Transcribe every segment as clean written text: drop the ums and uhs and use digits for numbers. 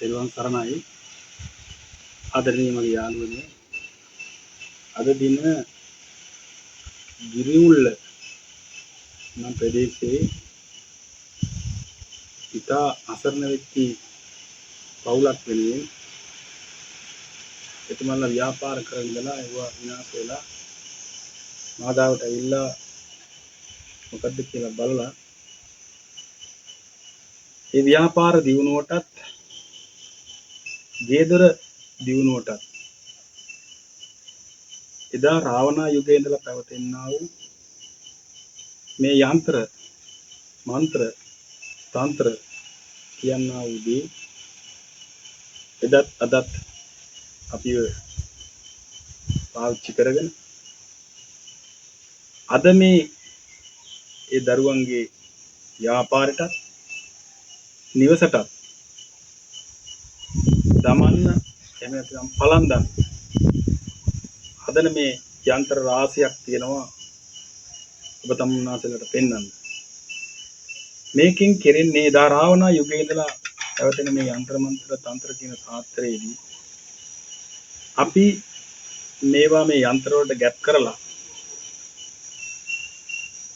තෙරුවන් සරණයි. ආදරණීය මගේ යාළුවනේ, අද දින ගිරිඋල්ල නම් ප්‍රදේශයේ ඉතා අසරණ වෙච්ච පවුලක් වෙනුවෙන් එතුමන්ලා ව්‍යාපාර කරන ඉඳලා ඒවා විනාශ වෙලා මාදාවට ඇවිල්ලා මොකද්ද කියලා බලලා ඒ ව්‍යාපාර දියුණුවටත් ගේදොර දියුණුවටත් එදා රාවණා යුගයේ ඉඳලා පැවතෙන්නා වූ මේ යන්ත්‍ර මන්ත්‍ර තන්ත්‍ර කියන්නා වූ දේ එදත් අදත් අපිව පාවිච්චි කරගෙන අද මේ ඒ දරුවන්ගේ ව්‍යාපාරයටත් නිවසටත් දමන්න, එහෙම නැත්නම් පලන්දන්න හදන මේ යන්ත්‍ර රාශියක් තියෙනවා ඔබ තමුන්නාසලට පෙන්වන්න. මේකෙන් කෙරෙන්නේ එදා රාවණා යුගයේ ඉඳලා පැවතෙන මේ යන්ත්‍ර මන්ත්‍ර තන්ත්‍ර කියන ශාස්ත්‍රයේදී අපි මේවා මේ යන්ත්‍ර වලට ගැප් කරලා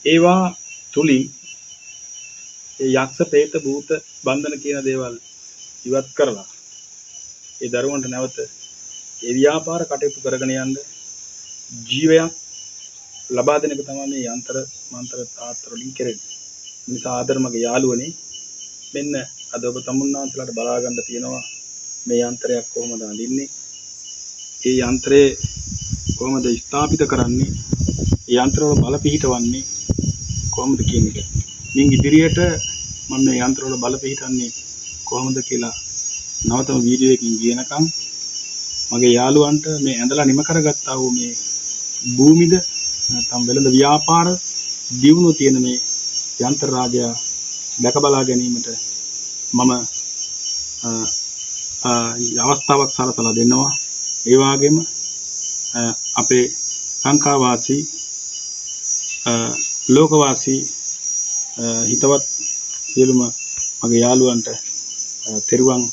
ඒවා තුලින් ඒ යක්ෂ ප්‍රේත භූත බන්ධන කියන දේවල් ඉවත් කරලා ඒ දරුවන්ට නැවත ඒ ව්‍යාපාර කටයුතු කරගෙන යන්න ජීවයක් ලබා දෙන එක තමයි මේ යන්ත්‍ර මන්ත්‍ර තාත්‍ර වලින් කෙරෙන්නේ. ඒ නිසා ආදර මගේ යාළුවනේ, මෙන්න අද ඔබ තමුන්නාන්සලාට බලා ගන්න තියෙනවා මේ යන්ත්‍රයක් කොහොමද අඳින්නේ, ඒ යන්ත්‍රය කොහොමද ස්ථාපිත කරන්නේ, ඒ යන්ත්‍ර වල බල පිහිටවන්නේ කොහොමද කියන එක. මින් ඉදිරියට මම මේ යන්ත්‍ර වල බල පිහිටන්නේ කොහොමද කියලා නවතම වීඩියෝ එකකින් කියනකම් මගේ යාළුවන්ට මේ ඇඳලා නිම කරගත්තා වූ මේ භූමිද නැත්නම් වෙළඳ ව්‍යාපාර දියුණුව තියෙන මේ යන්ත්‍ර රාජය දැක බලා ගැනීමට මම අවස්ථාවක් සලසලා දෙන්නවා. ඒ වගේම අපේ ලංකාවාසී ලෝකවාසී හිතවත් සියලුම මගේ යාළුවන්ට තෙරුවන්